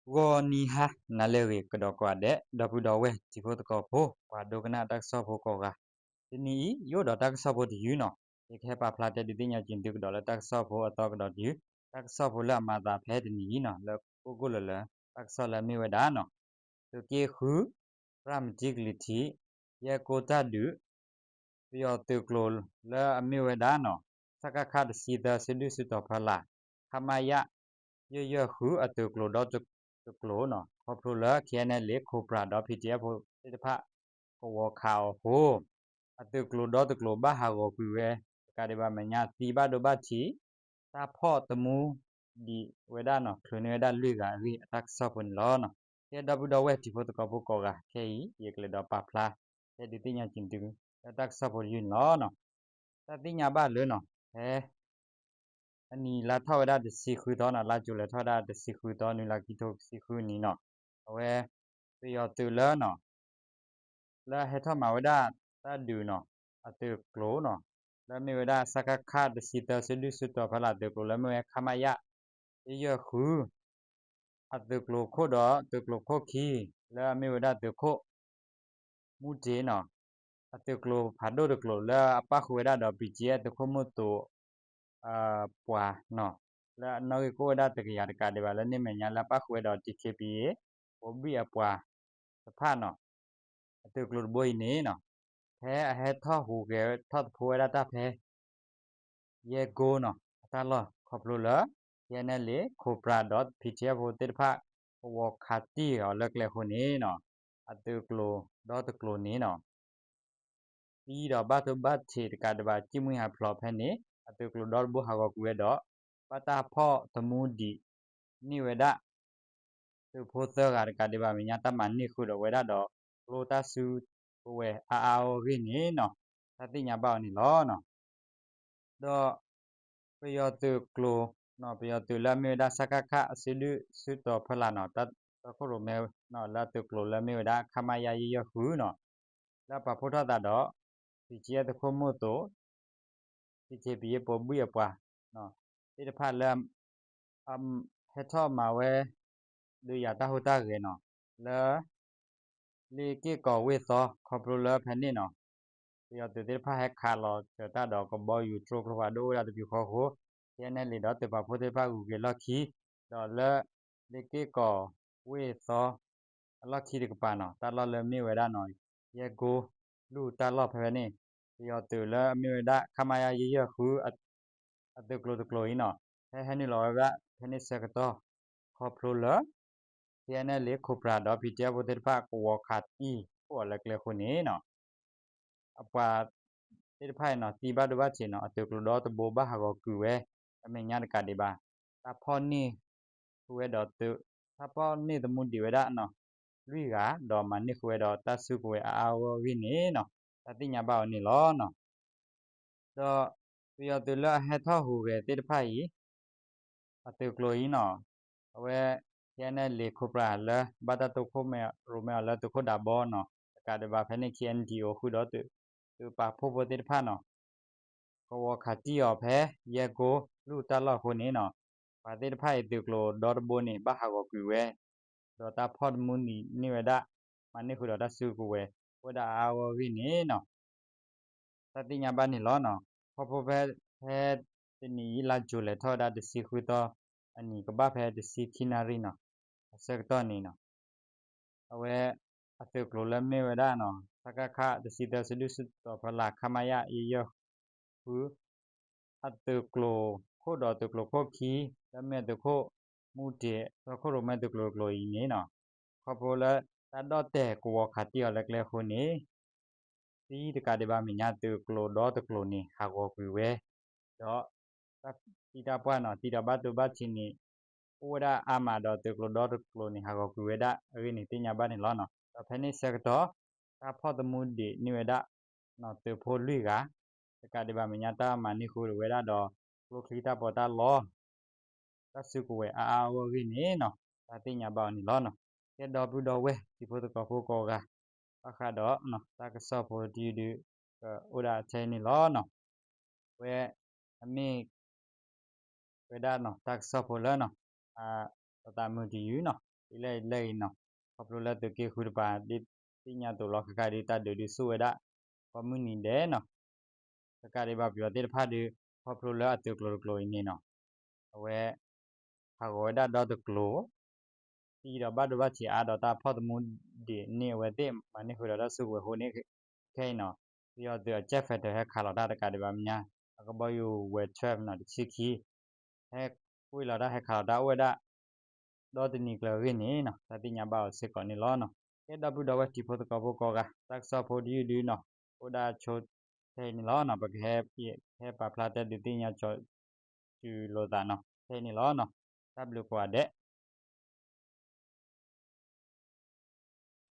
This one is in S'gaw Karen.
ဂီၤနံၤဟါနၤလၢအဂ့ၤ ကဒီးကိးဂၤဒဲး ဒီပုၢ်ဒီဝဲၢ်တံၤဖိသကိးဖိ ပှၤဒိကနၣ်တၢ်ကစီၣ်ဖိကိးဂၤ, တနံၤအံၤ ယအိၣ်ဒီးတၢ်ကစီၣ်ဖိတယုၢ်နီၤ, ယကဟဲပာ်ဖျါတဲဒုးသ့ၣ်ညါက့ၤသုကဒီးလၢတၢ်ကစီၣ်ဖိအသီကဒီးတယုၢ်, တၢ်ကစီၣ်ဖိလၢအမၤသးဖဲတနံၤအံၤနီၤ လၢကိၣ်ကိၣ်လၢၤလၢၤ တၢ်ကစီၣ်လၢအမ့ၢ်ဝဲဒၣ်နီၤ သုးက့ဃု ရၤမတံကလံၤထံး ယဲၢ်ကိၢ်တၢ်ဒုး ပယီၤသုးကျိၤလၢအမ့ၢ်ဝဲဒၣ်နီၤ စကခ တဆံသၢ စုဒုၣ်စုတီၤဖီလာ် ခမရ ယဲၢ်ယဲၢ်ဃုအသုးကျိၤဒီတကျိၤနီၤ ခီဖျိလၢ ခ့ၣ်အဲၣ်ၣ်အဲၣ်လ့ၣ် ခိၣ်ပြၤဒီး ပံၣ်ထံၣ်အဲၣ်ဖိသ့ၣ်တဖၣ် ကဝီၤခးအီၤအဃိ အသုးကျိၤဒီတကျိၤဘၣ်ဟးဂီၤကွံာ်ဝဲ တကးဒံးဘၣ်မဲာ်ညါ သံဘၣ်ဒိဘၣ်ထံး တၢ်ဖီၣ်သမူဒံးဝဲဒၣ်နီၤ ချုးန့ၢ်ဝဲဒၣ်လွံၢ်ဂၤအဂ့ၢ် အတၢ်ကစီၣ်ဖိန့ၣ်လီၤ. ကဲဒီပုၢ်ဒီဝဲၢ်တံၤဖိသကိးဖိကိးဂၤ ခဲအံၤ ယကလဲၤဒီးပာ်ဖျါ တဲဒုးသ့ၣ်ညါက့ၤသု လၢတၢ်ကစီၣ်ဖိတယုၢ်န့ၣ်လီၤ. တၢ်သ့ၣ်ညါဘၣ်လၢနီၤ ဖဲ အနံၤလါထီၣ်ဝဲဒၣ်တဆံဃုသီနီၤ လါကၠိၤလဲၤထီၣ်ဝဲဒၣ်တဆံဃုသီ နွံလါခံကထိတဆံဃုနံၤနီၤ အဝဲ ပယီၤသုးလၢနီၤ လၢအဟဲထီၣ်မၤဝဲဒၣ်တၢ်ဒုးနီၤ အသုးကျိၤနီၤ လၢအမ့ၢ်ဝဲဒၣ် စကခ တဆံသၢ စုဒုၣ်စုတီၤဖီလာ်သုးကျိၤလၢအမ့ၢ်ဝဲ ခမရ ယဲၢ်ယဲၢ်ဃု အသုးကျိၤခိၣ်ဒီးသုးကျိၤခိၣ်ခံ လၢအမ့ၢ်ဝဲဒၣ်သုးခိၣ် မူတ့ၢ်နီၤ အသုးကျိၤဖးဒိၣ်တကျိၤလၢအပၣ်ဃုာ်ဝဲဒၣ်ဒီး ပံၣ်ကၠံအဲၣ်သုးခိၣ်မုၢ်သိး ပှၤနီၤ လၢအနီၣ်ဂံၢ်ကအိၣ်ဝဲဒၣ်တကယၤတကးဒံးဘၣ် လၢန့ၣ်မဲာ်ညါလၢအပၣ်ဃုာ်ဝဲဒီး DKBA ပိးဘံၣ်အပှၤတဖၣ်နီၤ အသုးကျိၤတဘိအံၤန့ၣ်နီၤ ဖဲအဟဲထီၣ်ဟူးဂဲၤထီၣ်သဖှိဝဲဒၣ်တၢ်ဖဲ ယဲၢ်ကိၢ်နီၤ အတၢ်လီၢ်ခီဖျိလၢ ခ့ၣ်အဲၣ်ၣ်အဲၣ်လ့ၣ် ခိၣ်ပြၤဒီး ပံၣ်ထံၣ်အဲၣ်ဖိသ့ၣ်တဖၣ် ကဝီၤခးတံၢ်အီၤလၢကျဲအဃိန့ၣ်နီၤ အသုးကျိၤဒီတကျိၤန့ၣ်နီၤ သံဒီးဘၣ်ဒိဘၣ်ထံးတကးဒံးဘၣ် ကံၣ်မှံဟးဖျိးဖဲန့ၣ် အသုးကျိၤဒီတဘိဟးဂီၤကွံာ်ဝဲဒီး ဘၣ်တၢ်ဖီၣ်သမူဒံးန့ၢ်ဝဲဒၣ် သုးဖိသၢဂၤတကးဒံးဘၣ် မဲာ်ညါတၢ်မၤန့ၢ်ဃုာ်ဒီးဝဲဒၣ်ဒီး ကျိတၢ်စုကဝဲၤအါအါဂီၢ်ဂီၢ်အဂ့ၢ်န့ၣ်နီၤ တၢ်သ့ၣ်ညါဘၣ်အီၤန့ၣ်လီၤ. ဒီးပယီၤသုးကျိၤနီၤ ပယီၤသုးလၢအမ့ၢ်ဝဲဒၣ် စကခ အစုဒုၣ်စုတီၤဖီလာ်နီၤ တၢ်တီခိၣ်ရိၣ်မဲနီၤ လၢအသုးကျိၤလၢအမ့ၢ်ဝဲဒၣ် ခမရ ယဲၢ်ယဲၢ်ဃုနီၤ လၢအပာ်ဖှိၣ်ထီၣ်သးဒီး ပံၣ်ကၠံအဲၣ်သုးခိၣ်မုၢ်သိး DKBA ပိးဘံၣ်အပှၤသ့ၣ်တဖၣ်လၢ ဟဲထီၣ်မၤဝဲ ဒုးယၤတၢ်ဟူးတၢ်ဂဲၤနီၤ လၢ လ့က့ၢ်ကီၤဝ့ၢ်သီ ခီဖျိလၢဖဲန့ၣ်နီၤ ပယီၤသုးသ့ၣ်တဖၣ်ဟဲခးလီၤစၢၤတၢ်ဒီး ကဘီယူၤတြိကျိဖးဒိၣ်အိၣ်ဝဲဒၣ်တပျုၤဃီအဃိ ခ့ၣ်အဲၣ်အဲၣ်လ့ၣ်ဒီးသုးပာ်ဖှိၣ်သ့ၣ်တဖၣ်ဂုၤက့ၤလီၢ်ခံ ဒီးလၢ လ့က့ၢ်ကီၤဝ့ၢ်သီ အလီၢ်ခံတကပၤနီၤ တၢ်လီၢ်လၢမ့ၢ်ဝဲဒၣ်နီၤ ယဲၢ်ကိၢ်လူၢ်တၢ်လီၢ်ဖဲဖဲန့ၣ် ပယီၤသုးလၢအမ့ၢ်ဝဲဒၣ် ခမရ ယဲၢ်ယဲၢ်ဃု အသုးကျိၤတကျိၤအံၤနီၤ ဟဲဟဲနုာ်လီၤဝဲဒၣ်ဖဲန့ၣ်ဆၢကတီၢ် ခီဖျိလၢ ခ့ၣ်အဲၣ်အဲၣ်လ့ၣ် ခိၣ်ပြၤဒီး ပံၣ်ထံၣ်အဲၣ်ဖိသ့ၣ်တဖၣ် ကဝီၤခးတံၢ်အိၣ်အီၤလၢကျဲအဃိန့ၣ်နီၤ အပှၤသ့ၣ်တဖၣ်အံၤနီၤ သံဘၣ်ဒိဘၣ်ထံးနီၤ အသုးကျိၤဒီတဘိဘၣ်ဟးဂီၤကွံာ်ဝဲ အမဲာ်ညါတကးဒံးဘၣ် တၢ်ဖီၣ်န့ၢ်ဃုာ်ဝဲဒီးသုး တၢ်ဖီၣ်န့ၢ်သမူဒံးဝဲဒၣ်နီၤ လွံၢ်ဂၤ ဒီးမၤန့ၢ်ဃုာ်ဝဲဒီးတၢ်စုကဝဲၤအါအါဂီၢ်ဂီၢ်အဂ့ၢ်န့ၣ်နီၤ တၢ်သ့ၣ်ညါဘၣ်အီၤန့ၣ်လီၤ. ဒီးပယီၤသုးလၢအဟဲထီၣ်ဟူးဂဲၤသ့ၣ်တဖၣ်အံၤ အသုးကျိၤအံၤနီၤ အဝဲ ခ့ၣ်အဲၣ်အဲၣ်လ့ၣ် ခိၣ်ပြၤလၢ ဘၣ်တၢ်တိခိၣ်ရိၣ်မဲအီၤလၢသုးခိၣ်ဒးဘီနီၤ တကးဒံးဘၣ်ဖဲန့ၣ် ခ့ၣ်အဲၣ်ဒံၣ်အိၣ်ဃုာ်ဒီးသုးပာ်ဖှိၣ်ဖိသ့ၣ်တဖၣ်နီၤ ကဝီၤခးတံၢ်အီၤဖဲ ယဲၢ်ကိၢ်လူၢ်တၢ်လီၢ်အဃိန့ၣ်နီၤ ပှၤသ့ၣ်တဖၣ်အံၤသုးကျိၤဒီတဘိန့ၣ် ဘၣ်ဟးဂီၤကွံာ်ဝဲ ဒီးတၢ်ဖီၣ်သမူန့ၢ်ဝဲဒၣ် မၤန့ၢ်ဃုာ်ဒီးတၢ်စုကဝဲၤ အိၣ်ဝဲဒၣ်အါအါဂီၢ်ဂီၢ်အဂ့ၢ်န့ၣ်နီၤ တၢ်သ့ၣ်ညါဘၣ်န့ၣ်လီၤနီၤ. ခီဖျိဖဲ ဖဲတနံၤအံၤ လါယူၤလဲၤထီၣ်ဝဲဒၣ်တဆံဃုသီအနံၤ ကဘၣ်ဖဲတဆံခံနၣ်ရံၣ်နီၤ အဆၢကတီၢ်န့ၣ်နီၤ အဝဲ အသုးကျိၤလၢမ့ၢ်ဝဲဒၣ်နီၤ စကခ တဆံသၢ စုဒုၣ်စုတီၤဖီလာ် ခမရ ယဲၢ်ယဲၢ်ဃု အသုးကျိၤခိၣ်ဒီးသုးကျိၤခိၣ်ခံ လၢမ့ၢ်အသုးခိၣ်မူတ့ၢ် တီခိၣ်ရိၣ်မဲသုးကျိၤတကျိၤအံၤန့ၣ်နီၤ ခီဖျိလၢတၢ်ဒီၣ်တဲာ်ကဝီၤခးတံၢ်အီၤလၢကျဲအဃိန့ၣ် သံတကးဒံးဘၣ်မဲာ်ညါသုးကျိၤဒီတကျိၤန့ၣ် ဟးဂီၤကွံာ်ဝဲ ဒီး တၢ်သံတၢ်ပှၢ်နီၤ သံဒီးဘၣ်ဒိဘၣ်ထံးန့ၣ် အိၣ်ဝဲဒၣ်အါမးဒီးသုးကျိၤဒီတကျိၤန့ၣ် ဟးဂီၤကွံာ်ဝဲဒၣ်အဂ့ၢ်န့ၣ် သ့ၣ်ညါဘၣ်န့ၣ်လီၤနီၤ. ဒီးဖဲန့ၣ်ဆၢကတီၢ် တၢ်ဖီၣ်သမူဒံးန့ၢ်ဝဲဒၣ် သုးဖိလွံၢ်ဂၤ တကးဒံးဘၣ်မဲာ်ညါတၢ်မၤန့ၢ်ဃုာ်ဝဲဒၣ်ဒီး ကျိချံတၢ်ပီးတၢ်လီ တၢ်စုကဝဲၤအါအါဂီၢ်ဂီၢ်အဂ့ၢ်န့ၣ်နီၤ တၢ်သ့ၣ်ညါဘၣ်အီၤန့ၣ်လီၤနီၤ. ကဲဒီပုၢ်ဒီဝဲၢ်တံၤဖိသကိးဖိကိးဂၤ ဘၣ်ဃးဒီး တၢ်ကစီၣ်ဖိတယုၢ်ဒုး ကအိၣ်ဒၣ်ထဲအံၤန့ၣ်လီၤနီၤ. ဝဲ အမ့ၢ် ဝဲဒၣ်နီၤ တၢ်ကစီၣ်ဖိလၢနီၤ အသးမုာ်တယုၢ်နီၤ ဒ်လဲၣ်ဒ်လဲၣ်ဂ့ၤနီၤ, ခီဖျိလၢသုးက့ဃုတပၤ ဒ်သ့ၣ်ညါသိးလီၤ ခဲခါဒုး တၢ်ဒုးဒုးဆူၣ်ဝဲဒၣ် ကိးမုၢ်နံၤဒဲးနီၤ. တကးဒံးဘၣ် ပယီၤသ့ၣ်တဖၣ်ဒုး ခီဖျိလၢအသုးကျိၤတကျိၤအံၤန့ၣ်နီၤ, အဝဲ ဟးဂီၤဝဲဒၣ်ဒီတကျိၤ သံဒီးဘၣ်ဒိဘၣ်ထံးအါဒီးတၢ်ဖီၣ်သမူဒံးန့ၢ်အဝဲသ့ၣ် မၤန့ၢ်ဃုာ်ဒီးတၢ်စုကဝဲၤအဃိန့ၣ်ခဲအံၤနီၤ, ပယီၤသုးအ jet fighter ဟဲခးလီၤတၢ်တကးဒံးဘၣ် မ့ၢ်ညါ အကဘီယူၤ Y twelve နီၤ တဆံခံ ဟဲကွံာ်လီၤတၢ် ဟဲခးလီၤတၢ်အိၣ်ဝဲဒၣ် ဒီတနံၤကျၢၤအဂ့ၢ်န့ၣ်နီၤ တၢ်သ့ၣ်ညါဘၣ်အီၤစ့ၢ်ကီးန့ၣ်လီၤနီၤ. ကဲ ဒီပုၢ်ဒီဝဲၢ်တံၤဖိသကိးဖိကိးဂၤ တၢ်ကစီၣ်ဖိတယုၢ်ဒုနီၤ အိၣ်ဒၣ်ဆိ ထဲအံၤန့ၣ်လီၤနီၤ. ပကဟဲ ဟဲပာ်ဖျါတဲဒုးသ့ၣ်ညါကီး တုၤလိာ်သးနီၤ ထဲအံၤန့ၣ်လီၤနီၤ. တၢ်ဘျုးကိးဂၤဒဲး